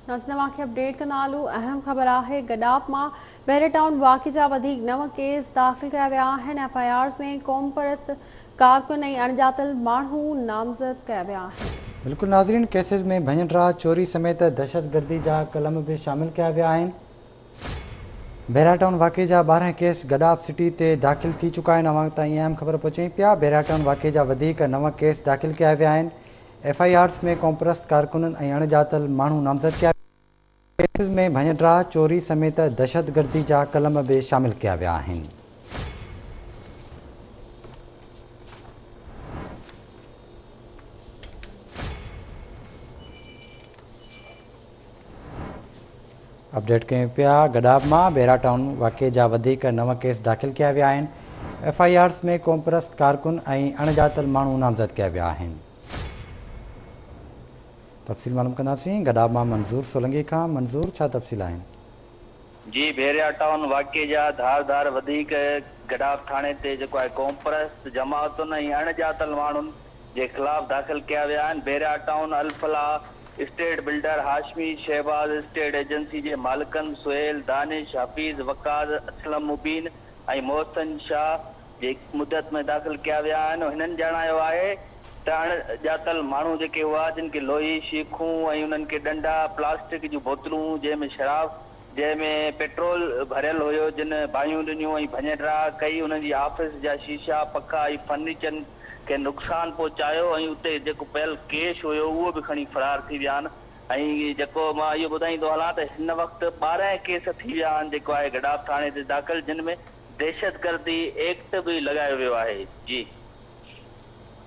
ناظرين اوهان کي اپڊيٽ ڪندا هلون اهم خبر آهي گڏاپ مان بحريا ٽائون واقعي جا وڌيڪ نو ڪيس داخل ڪيا ويا آهن ايف I آرز ۾ قومپرست ڪارڪن ۽ اڻڄاتل ماڻهو نامزد ڪيا ويا آهن. بلڪل ناظرين ڪيسز ۾ ڀڃ ڊاهه چوري سميت دهشتگردي جا قلم به شامل ڪيا ويا آهن. بحريا ٽائون واقعي جا 12 ڪيس گڏاپ سٽي تي داخل ٿي چڪا آهن اوهان تائين اهم خبر پهچايون پيا بحريا ٽائون واقعي جا وڌيڪ نو ڪيس داخل ڪيا ويا آهن ايف I آرز ۾ قومپرست ڪارڪنن ۽ اڻ ڄاتل ماڻهو نامزد ڪيا ويا ڪيسز ۾ ڀڃ ڊاهه، چوري سميت دهشتگردي جا قلم به شامل ڪيا ويا آهن. اپڊيٽ ڪيون پيا گڏاپ مان بحريا ٽائون واقعي جا وڌيڪ نو ڪيس داخل ڪيا ويا آهن ايف I آرز ۾ قومپرست ڪارڪن ۽ اڻ ڄاتل ماڻهو نامزد ڪيا ويا آهن تفصيل معلوم ڪنداسين گڏاپ مان منظور سولنگي کان منظور ڇا تفصيل آهن. جي بحريا ٽائون واقعي جا ڌار ڌار وڌيڪ گڏاپ ٿاڻي تي جيڪو آهي قومپرست جماعتن ۽ اڻ ڄاتل ماڻهن جي خلاف داخل ڪيا ويا آهن Bahria town Alfalah estate builder Hashmi Shahbaz estate agency جي مالڪن سهيل دانش حفيظ وقاص اسلم مبين ۽ محسن شاهه جي مدت ۾ داخل ڪيا ويا آهن هنن ڄاڻايو آهي ته اڻ ڄاتل ماڻهو جيڪي هئا جن کي لوهي شيخون ۽ انهن کي ڏنڊا پلاسٽڪ جون بوتلون جنهن ۾ شراب جنهن ۾ پيٽرول ڀريل هيو جن باهيون ڏنيون ۽ ڀڃ ڊاهه ڪئي انهن جي آفيس جا شيشا پکا ۽ فرنيچر کي نقصان پهچايو ۽ اتي جيڪو پيل ڪيش هيو اهو به کڻي فرار ٿي ويا آهن ۽ جيڪو مان اهو ٻڌائيندو هلان ته هن وقت 12 ڪيس ٿي ويا آهن جيڪو آهي گڏاپ ٿاڻي تي داخل جن ۾ دهشتگردي ايڪٽ به لڳايو ويو آهي جي.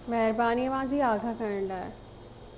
مهرباني اوهان جي آگاهه ڪرڻ لاء.